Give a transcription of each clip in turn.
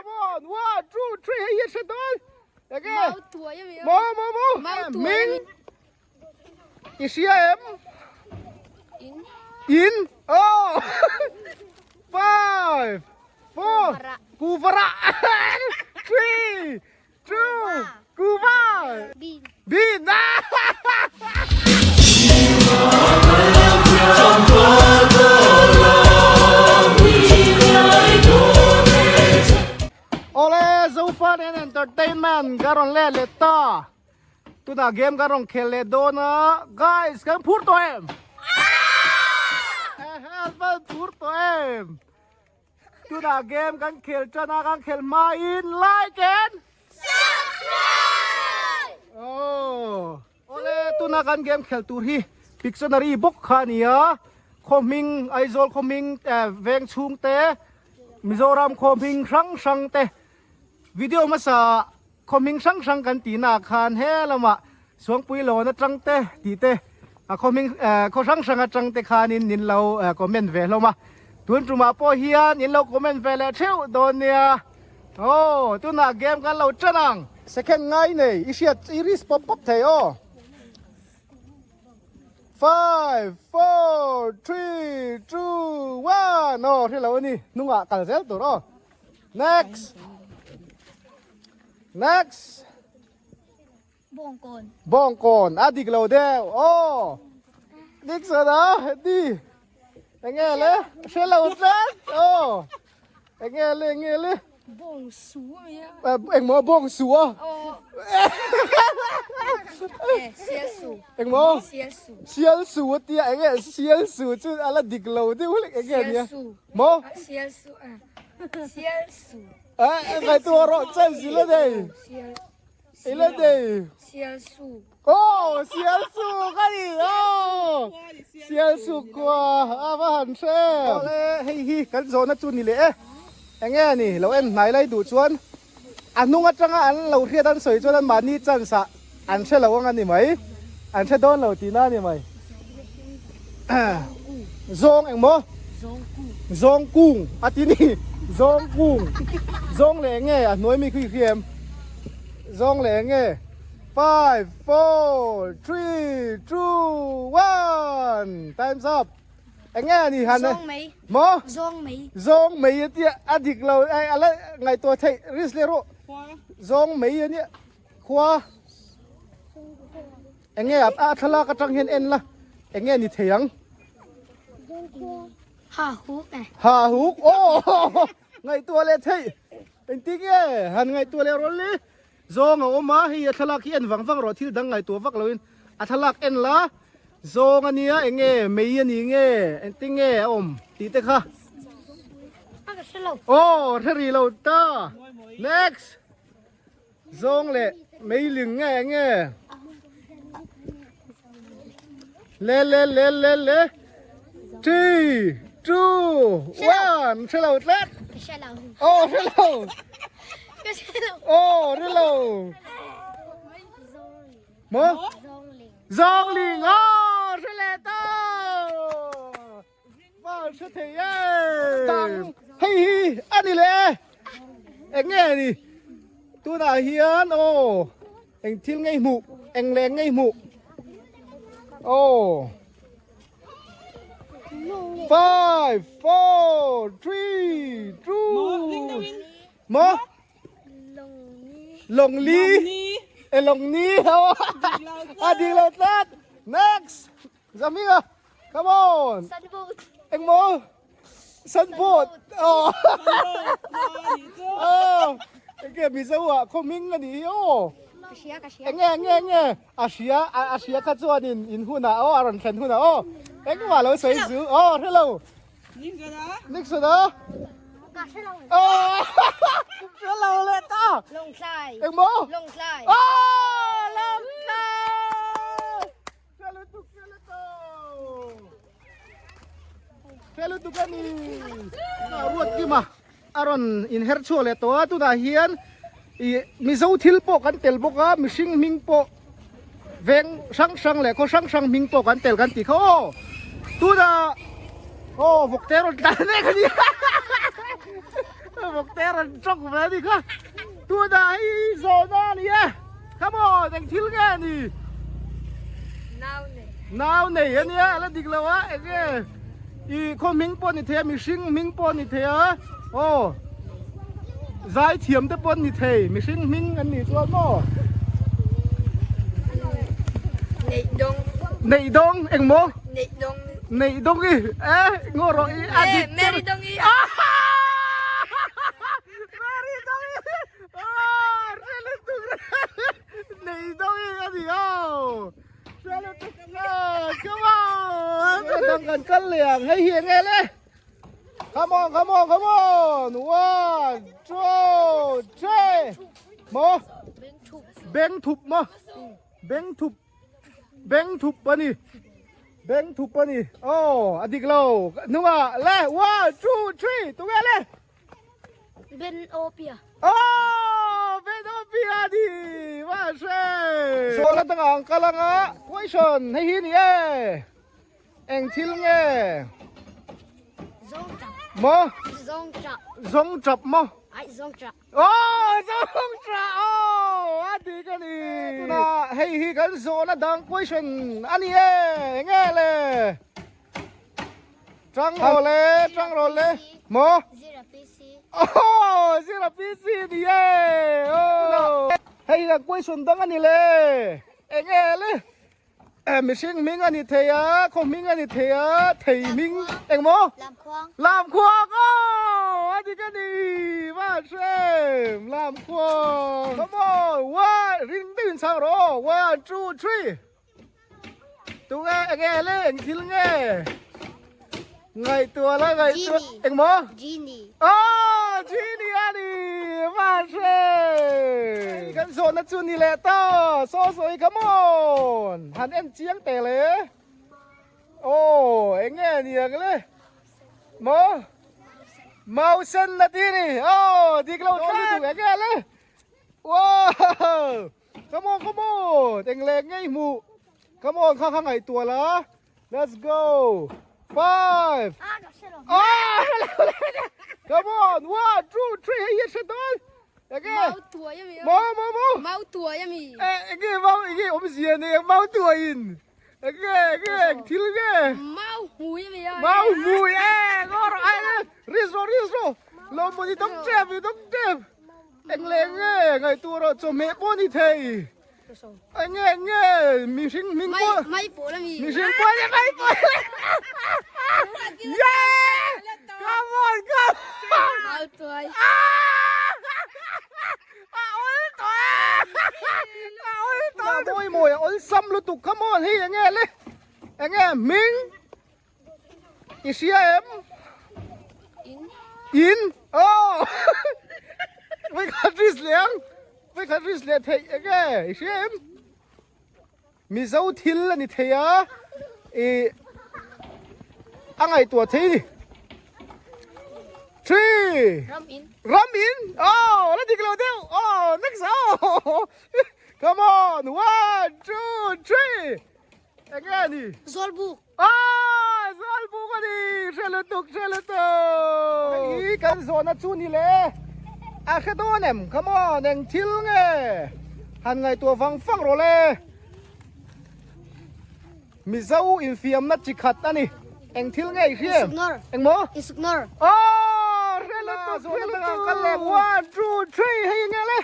Come on, one, two, three, hei hi a hre dawn. Enge? Mau tuai a mi a. Mau, mau, mau. Mau tuai a mi. Ming. I hria em? In. In. Oh. Five, four. Kuvara. Three, two, kuva. Bin. Bin. Awle Zofan and Entertainment ka rawn let leh ta. Tunah game kan rawn khel leh dawn a, guys kan phur tawh em? Ehe kan phur tawh em? Tunah game kan khel tan a, kan khel hmain like and Subscribe! Oh, awle tuna kan game khel tur hi Pictionary bawk kha a ni a, khaw hming Aizawl khaw hming veng chhung te, Mizoram khaw hming hrang hrang te video hmasa Khaw hming hrang hrang kan tih naah khan he lamah Suangpui lawn atang te tih te a khaw hming khaw hrang hrang atang te khanin in lo comment ve hlawm a, tun tumah pawh hian in lo comment ve leh theuh dawn nia. Aw tunah game kan lo tan ang. Second ngai nei i hriat i risk pawp pawp thei aw. Five, four, three, two, one aw hre lo a ni hnungah kal zel tur aw. Next. Next. Bawngkawn. Bawngkawn. A dik lo deuh. Oh. Dik sa da. Di. Enge le? Hre lo tlat. Oh. Enge le enge le? Bawng su mi a. Eng mo bawng su a. Oh. Sial su. Eng mo? Sial su. Sial su atia enge sial su chu ala dik lo deuh hlek enge nia. Sial su. Mo? Sial su. Sial su. Eh, ngai tu ro chen si la dei. Sial. I la dei. Sial su. Oh, sial su ka ni. Oh. Sial su kwa a va han hre. Ole hei hi kan zawhna chu ni leh e. Enge ni lo en hnai lai duh chuan a hnung atanga an lo hriat an sawi chuan an mahni chance ah an hre lo ang a ni mai. An hre dawn lo tihna a ni mai. Zawng eng maw? Zawng kung a ti ni. Zawng kung. Zawng leh enge a hnuai mi khi khi em? Zawng leh enge? 5 4 3 2 1 Time's up. Enge a ni han? Zawng mai. Maw? Zawng mai. Zawng mai a tia a dik lo a la ngaihtuah theih risk leh rawh. Zawng mai a nia khua. Enge a thlalak atang hian en la enge ni thei ang? Ha huk e. Ha huk aw ngaihtuah leh theih engtin nge han ngaihtuah leh rawn li zawng a awm a hei a thlalak hi en vang vang rawh thil dang ngaihtuah vak loin a thlalak en la zawng a nia enge mei a ni nge engtin nge a awm tih te kha aw hre rih lo ta next. Zawng leh meiling nge nge. Le le le le le. Three, two, one. Hre lo tlat. Hre lo. Oh, hre lo. Oh, hre lo. Mo? Zawng ling. Oh, hre leh ta. Val hre thei e. Dang hei hi a ni leh e. Eng nge ni? Tunah hian aw eng thil ngei hmuh eng leh eng ngei hmuh. Aw. 5 4 3 2 Mo? Long li. E long ni. A dik lo tlat. Next. Zamia, come on. Sunboat. Eng maw? Sunboat. Oh. Oh. Enge Mizo ah khaw hming a ni hi aw. Ka hria, ka hria. Enge enge enge a hria a hria kha chuan in in hunah aw a rawn thlen hunah aw. Engmah lo sawi zu. Aw hrelo. Nixon a. Ka hrelo. Oh. Hrelo leh ta. Lawngtlai. Eng maw? Lawngtlai. Oh, Lawngtlai. Hre lutuk, hre lutuk. Hre lutuk a ni. Ruat Kima a rawn inher chhuak leh tawh a, tunah hian ih Mizo thil pawh kan tel bawk a, mihring hming pawh veng hrang hrang leh khaw hrang hrang hming pawh kan tel kan tih kha aw. Tunah aw vawkte rawn tlan mek a ni. Vawkte rawn tawng ve a ni kha. Tunah hei zawhna a ni e. Come on, eng thil nge ni? Nau nei. Nau nei a nia, a la dik lo a, eng nge? I khaw hming pawh ni thei a, mihring hming pawh ni thei a, aw zai thiam te pawh ni thei, mihring hming an nih chuan maw? Neih dawng. Neih dawng eng maw? Neih dawng. Neih dawng i, e ngaw rawh i a dik. Mary dawng i. Mary dawng i. Ah, really tuk Neih dawng i a ni aw. Come on! Dang kan kal leh ang hei hi enge le? Come on, come on, come on! One, two, three! Maw? Beng thup maw? Beng thup. Beng thup a ni. Beng thup a ni. Oh, a dik lo. Hnungah le, one, two, three, tunge le? Ben Opia. Oh, Ben Opia di. Wa she. So la tanga ang kalanga question hei hi ni e. Eng thil nge? Zong trap. Mo? Zong trap. Zong trap mo? Ai zong trap. Oh, zong trap. Oh, a di ka ni. Tuna hei hi kan zawhna dang question ani e. Nge le? Tang ro le, tang ro le. Mo? Zira PC. Oh, zira PC ni e. Oh. Hei la question dang ani le. Enge le. Eh, mihring hming ani thei a, khaw hming ani thei a, thei hming eng mo? Lam khuang. Lam khuang. Oh, ani ka ni. Va shem. Lam khuang. Come on. One, ring deuhin chang ro. One, two, three. Tunge enge le eng thil nge ngaihtuah la ngaihtuah eng maw Genie oh Genie a ni mahse kan zawhna chu ni leh ta saw sawi come on han en chiang teh le oh enge ni ang le maw mau sen na ti ni oh dik lo tlat enge le wow Come on, come on. Eng leh ngei hmuh. Come on, kha kha ngaihtuah la. Let's go. Five. Ah, come on. One, two, three. Hei hi a hre dawn. Enge? Mau tuai ami. Mau, mau, mau. Mau tuai ami. Eh, enge mau, enge awmzia nei ang mau tuaiin. Enge, enge, eng thil nge? Mau hmui ami. Mau hmui, eh, ngaw rawh ai le. Risk rawh, risk rawh. Lawmawni dawng tep, dawng tep. Eng leh nge ngaihtuah rawh chawhmeh pawh ni thei. Eng nge eng nge mihring hming pawh. Mai pawl a mi. Mihring pawh ni mai pawl. Yeah! Come on, come on. Mau tuai. A ol tawh e. A ol tawh. Mawi mawi a ol sam lutuk come on hei eng nge le. Eng nge hming. I hria em? In. In? Oh! Vai khat ris leh ang. Vai khat ris leh theih eng e? I hria em? Mizo thil a ni thei a. I a ngaihtuah thei ni. Three. Ram in. Ram in? Oh, la dik lo deuh. Oh, next. Oh. Come on. One, two, three. Eng nge ni? Zawlbuk. Ah, Zawlbuk a ni! Hre lutuk, hre lutuk! Hei hi kan zawhna chu ni le. A hre dawn em? Come on, eng thil nge? Han ngaihtuah vang vang rawh le. Mizo infiamna chi khat a ni. Eng thil nge i hria em? Insuknawr. Eng maw? Insuknawr. Oh, hre lutuk, hre lutuk! Kan le, one, two, three, hei eng nge le?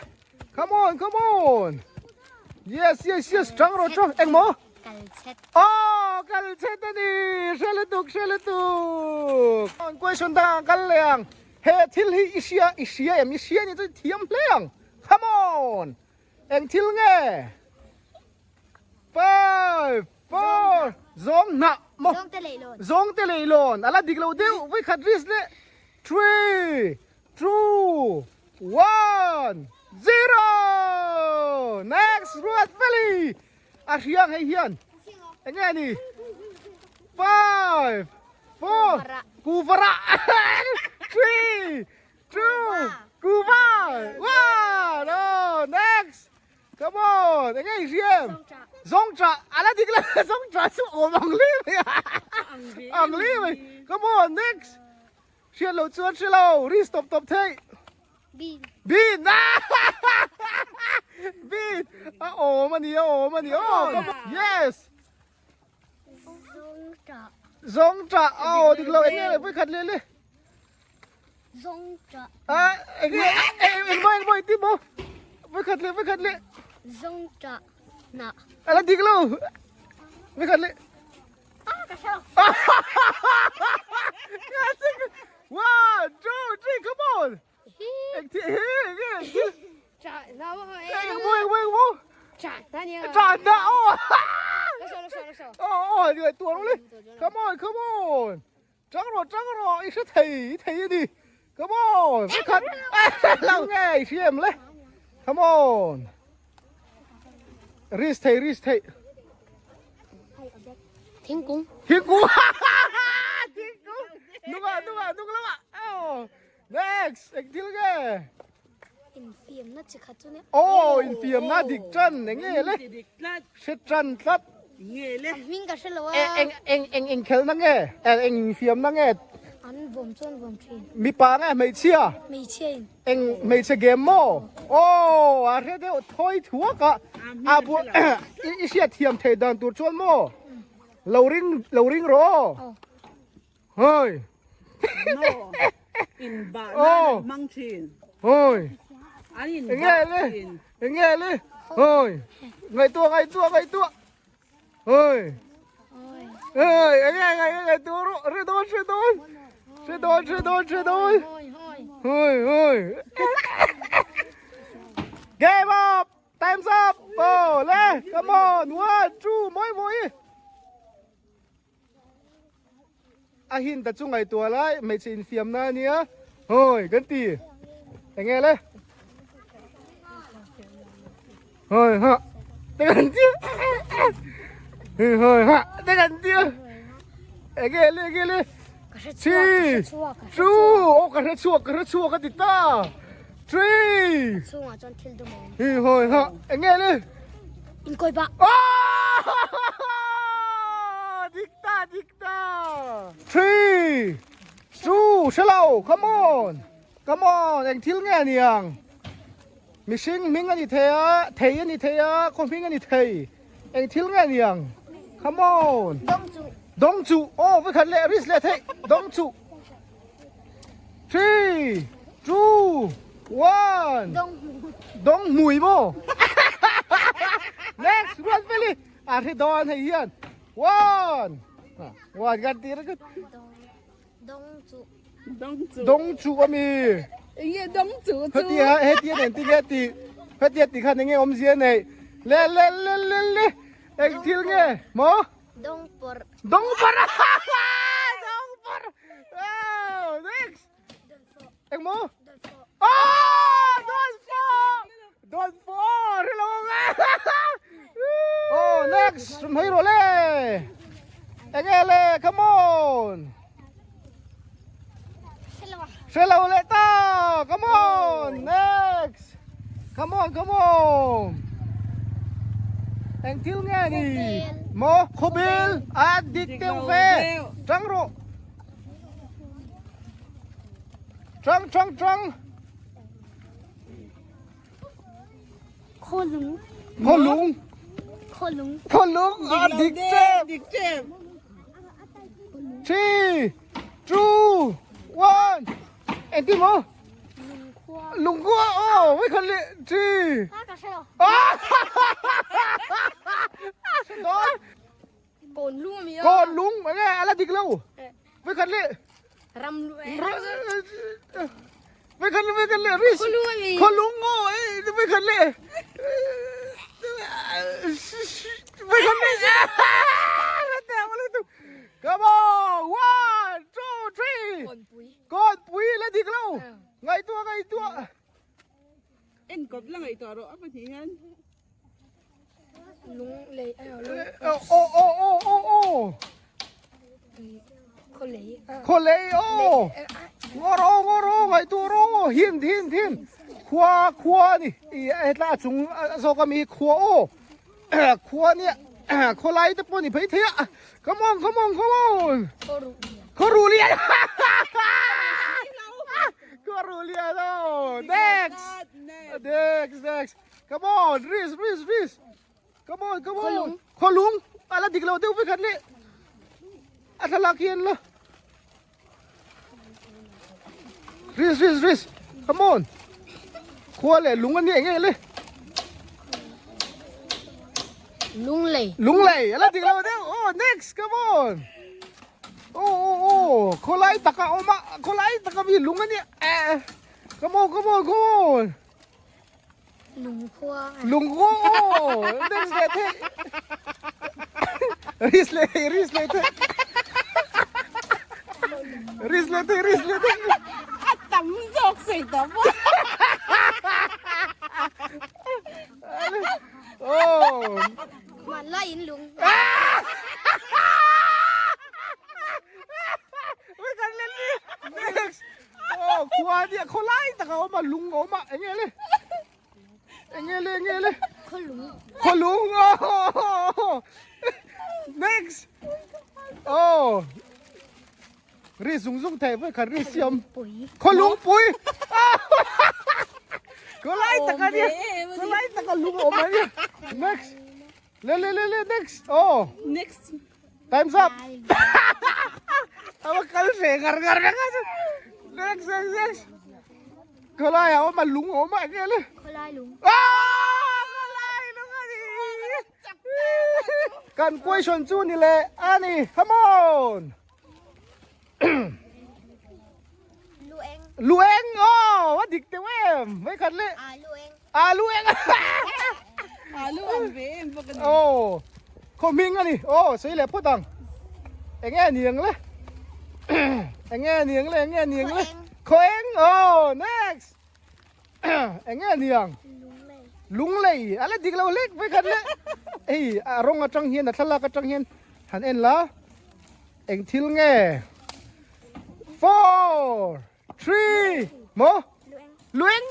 Come on, come on. Yes, yes, yes. Chang ro chang. Eng mo? Kal chet. Oh, kal chet ani. Hre lutuk, hre lutuk. On question dang kal le ang. He thil hi i hria, i hria em? I hria ni chu thiam hle ang. Come on. Eng thil nge? Five, four, zawng hnah maw? Zawng te leihlawn. Zawng te leihlawn. Ala dik lo deuh. Voi khat risk leh. Three, two, one, zero. Next, Ruat Valley. A hriang hei hian. Enge ni? Five, four, Kuvara. Three, two, Kuva. One. Oh, next. Come on, enge i hriam? Zawng chah, ala dik lo, zawng chah chu awm ang li mai a, ang li mai. Come on, next. Hriat lo chuan hre lo, ri stop tawp theih. Bin. Bin. Bin. A awm a ni, a awm a ni. Oh, yes. Zawng tah. Zawng tah. Oh, dik lo. Eng nge voi khat le le. Zawng tah. Ah, eng nge eng mo eng mo ti mo. Voi khat le, voi khat le. Zawng tah na. Ala dik lo. Voi khat le. Ah, ka hre lo. One, two, three, come on. Eng thi hi, eng nge. Tah na mo. Eng mo eng mo eng mo. Tah na nia. Tah na oh. La so la so la so. Oh oh, như tua luôn đi. Come on, come on. Trắng rồi, trắng rồi, i sẽ thầy thầy đi. Come on. Phải khát. Lâu nghe xem le. Come on. Risk thầy, risk thầy. Thingkung. Thingkung. Thingkung. Nunga, nunga, nunga lama. Oh. Next, eng thil nge. Infiamna chi khat chu nia. Oh, infiamna dik tran eng nge le. Dik tlat. Hre tran tlat. Nge le. A hming ka hre lo a. Eng eng eng eng khelna nge? Eng infiamna nge? An vawm chu an vawm thin. Mipa nge hmeichhia? Hmeichhia in. Eng hmeichhe game maw? Oh, a hre deuh thawi thuak a. A bu i hriat thiam thei dan tur chuan maw? Lo ring lo ring rawh aw. Hoi. No. In ba na mang thin. Hoi. An in Eng nge le? Eng nge le? Hoi. Ngai tua ngai tua ngai tua. Hoi. Hoi, eng nge ngai ngai tua ro re don re don. Re don re don re don. Hoi hoi. Game up. Time's up. Oh, le. Come on. One, two, moi moi. A hin ta chu ngaihtuah lai hmeichhe infiamna a nia hawi kan ti eng nge le hawi ha te kan ti hawi ha te kan ti eng nge le eng nge le chi chu aw ka hre chhuak ka hre chhuak a ti ta three hi hawi ha eng nge le Inkawi bah. Dik ta, dik ta. Three, two, hre lo, come on. Come on, eng thil nge a ni ang? Mihring hming a ni thei a, thei a ni thei a, khaw hming a ni thei. Eng thil nge a ni ang? Come on. Dawng chu. Dawng chu. Aw, vawikhat leh risk leh theih. Dawng chu. Three, two, one. Dawng hmui. Dawng hmui maw? Next, ruat veli. A hre dawn hei hian. One. One kan tir ka. Dawng chu. Dawng chu. Dawng chu ami. Enge dawng chu chu. Hetia hetia nen ti nge ti. Hetia ti khan enge awmzia nei. Le le le le le. Eng thil nge maw? Dawng pawrh. Dawng pawrh. Dawng pawrh. Oh, next. Eng maw? Oh, dawn fawh. Dawn fawh. Ri lo ang e. Oh, next. Rum hei rawh le. Eng nge le? Come on. Hre lo leh ta. Come on. Next. Come on, come on. Eng thil nge ni? Maw? Khawbel. A dik deuh ve. Tang rawh. Tang, tang, tang. Khawlung. Khawlung. Khawlung. Khawlung. A dik tep. Dik tep. Three, two, one. Eng tin maw? Lungkhua. Lungkhua aw vei khat leh three. A ka hre lo. Kawn lung ami a. Kawn lung eng nge a la dik lo. Vei khat leh. Ram lu e. Vei khat leh vei khat leh risk. Khaw lung ami. Khaw lung aw vei khat leh. Vei khat leh. Come on one two three. Kawn pui. Kawn pui la dik lo. Ngaihtuah ngaihtuah. En kawp la ngaihtuah rawh a pahnih hian. Lung lei a lung. Aw aw aw aw aw. Khaw lei. Khaw lei aw. Ngaw rawh ngaw rawh ngaihtuah rawh hin hin hin. Khua khua ni i hetla a chung zawk ami khua aw. Khua nia khaw lai te pawh ni phei thei a. Come on come on come on. Khaw ruh lian. Khaw ruh lian. Khuaruhlian aw! Next! Next, next. Come on, risk, risk, risk. Come on, come on. Khawlung. A la dik lo deuh vek khat le. A thlalak hi an la. Risk, risk, risk. Come on. Khua leh lung a ni eng nge le. Lunglei. Lunglei. A la dik lo deuh. Oh, next. Come on. Oh, oh, oh. Khawlai taka awm a. Khawlai taka mi lung a ni. Eh. Come on, come on, come on. Lungkhua. Lungkhua. Oh, next leh thei. Risk leh thei, risk leh thei. Risk leh thei, risk leh thei. A tam zawk sei ta maw. Oh. Hmanlai in lung. Ui kan let ni. Next. Oh, khua dia khawlai tak a awm a, lung a awm a, eng nge le? Eng nge le, eng nge le? Khawlung. Khawlung. Oh. Next. Oh. Ri zung zung thei voi khat ri siam. Pui. Khawlung pui. Khawlai tak a nia. Khawlai tak a lung a awm a nia. Next. Le le le le next. Oh. Next. Time's up. Ava kal ve ngar ngar vek a chu. Next next next. Khawlai a awm a lung a awm a enge le. Khawlai lung. Ah! Khawlai lung a ni. Kan question chu ni le a ni. Come on. Lueng. Lueng oh, a dik teuh em. Vei khat le. A lueng. A lueng. A lu ang ve em bawk a ni. Oh. Khaw hming a ni. Oh, sei leh phawt ang. Eng nge ni ang le? Eng nge ni ang le? Eng nge ni ang le? Khaw eng. Oh, next. Eng nge ni ang? Lunglei. Lunglei. A la dik lo hlek vei khat le. Hei, a rawng atang hian a thlalak atang hian han en la. Eng thil nge? Four, three, maw? Lueng.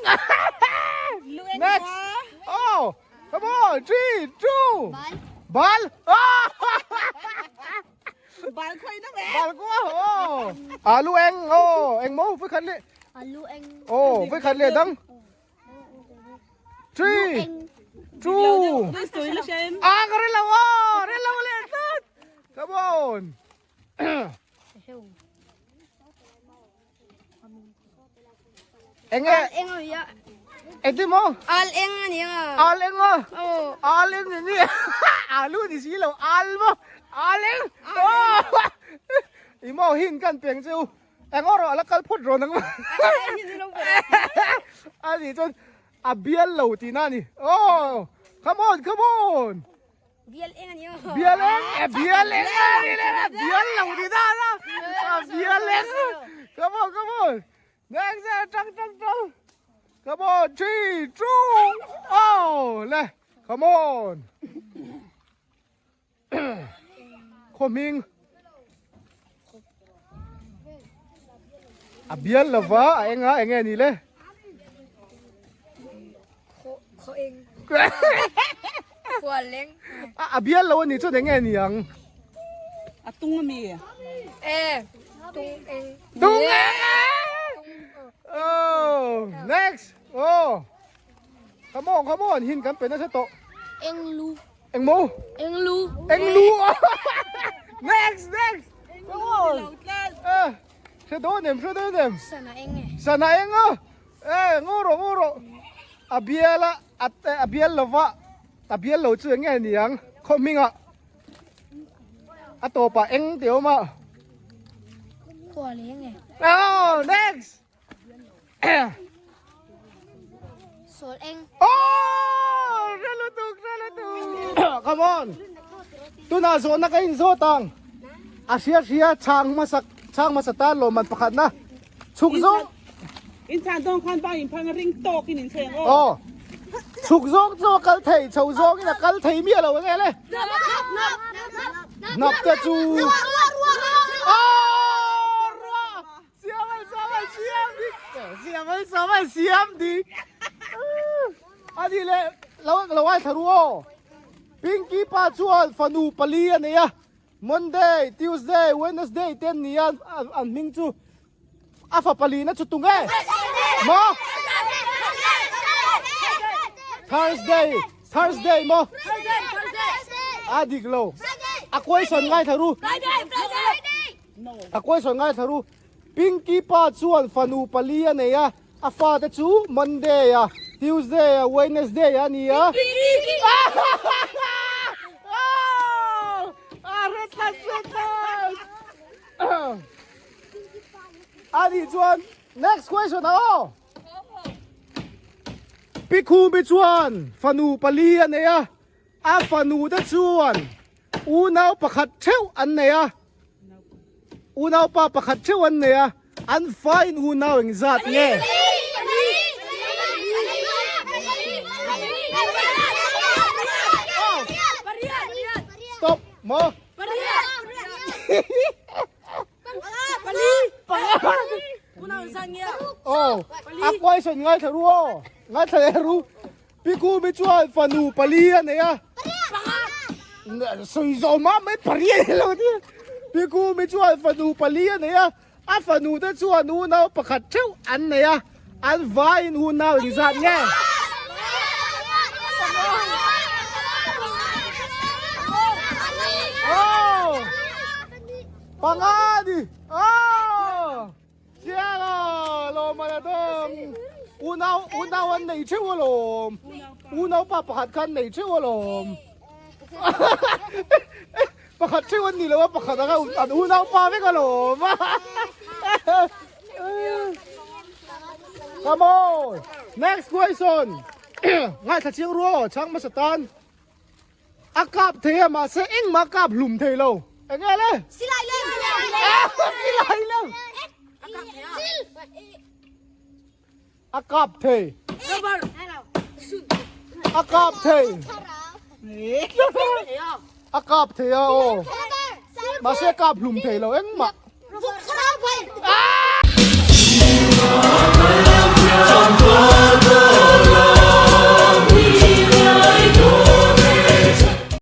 Lueng. Next. Oh, come on. Three, two. Bal. Bal. Oh. Bal khawi na ve. Bal kua. Oh. À lueng. Oh, eng maw? Với khat le. A lueng. Oh, với khat le dang. Three, two. Ah, ka rin lang. Oh, rin lang ulit. Come on. Eng nge? Al eng a nia. Engtin maw? Al eng a nia. Al eng a? Aw. Al eng ni ni. Alu ni si lo. Al maw? Al eng. Oh. I maw hin kan peng chu. Eng aw rawh a la kal phawt rawn ang. A nih chuan a bial lo tihna a ni. Oh. Come on, come on. Bial eng a ni aw. Bial eng e bial eng a ni le a bial lo ni ta na a bial eng come on come on next tang tang tang come on three two oh le come on khaw hming a bial lova a eng a eng nge ni le A bial lo a nih chuan eng nge ni ang? A tung a mi? E, tung eng. Tung eng! Oh, next. Oh. Come on, come on. Hin kan pe nasa tawh. Eng lu. Eng mo? Eng lu. Eng lu. Next, next. Come on. Eh, hre dawn em, hre dawn em. Sana eng e. Sana eng a. E ngaw rawh ngaw rawh a bial a a bial lova a bial lo chu eng nge ni ang khaw hming ah a tawp ah eng tih a awm a. Khua leh eng e. Oh next. Sawl eng. Oh hre lutuk hre lutuk come on tunah zawhna ka inzawt ang a hria hria chhang hmasa chhang hmasa tan lawmman pakhatna. Chhuk zawng. In chan dawng khan pa in phang ring tawk in in cheng aw. Aw. Chhuk zawng chu a kal thei, chho zawng in a kal thei miah lo enge le. Hnap te chu. Aw ruah. Siam ai siam ai siam dik. Siam ai siam ai siam dik. Ani le lo lo ai tharu aw. Pinky pa chuan fanu pali a nei a. Monday, Tuesday, Wednesday te an ni a, an hming chu. A fa palina chu tunge? Maw? Thursday, Thursday maw? A dik lo. A question ngaithla ru. A question ngaithla ru. Pinky pa chuan fanu pali a nei a, a fate chu Monday a, Tuesday a, Wednesday a ni a. A red light, red light. A nih chuan next question ah aw. Pi Khumi chuan fanu pali a nei a, a fanu te chuan unau pakhat theuh an nei a, unau pa pakhat theuh an nei a, an faiin unau engzat nge? Stop maw? Aw, a question ngaithla ru aw, ngaithla leh ru. Pi Khumi chuan fanu pali a nei a. Sawi zawh mah mai pari a ni lo ti. Pi Khumi chuan fanu pali a nei a, a fanu te chuan unau pakhat theuh an nei a, an vaiin unau engzat nge? Aw! Panga a ni! Aw! Chiang a! Lawm a dawng! Unau, unau an nei theuh alawm! Unau pa pakhat kha an nei theuh alawm! Pakhat theuh an ni lo a, pakhat anga an unau pa vek alawm! Come on! Next question! Ngaithla chiang ru aw, chhang hmasa tan. A kap thei a mahse engmah a kap hlum thei lo. Eng nge le? Silai lem. Silai lem. A kap thei. A kap thei. A kap thei a aw. Mahse a kap hlum thei lo engmah.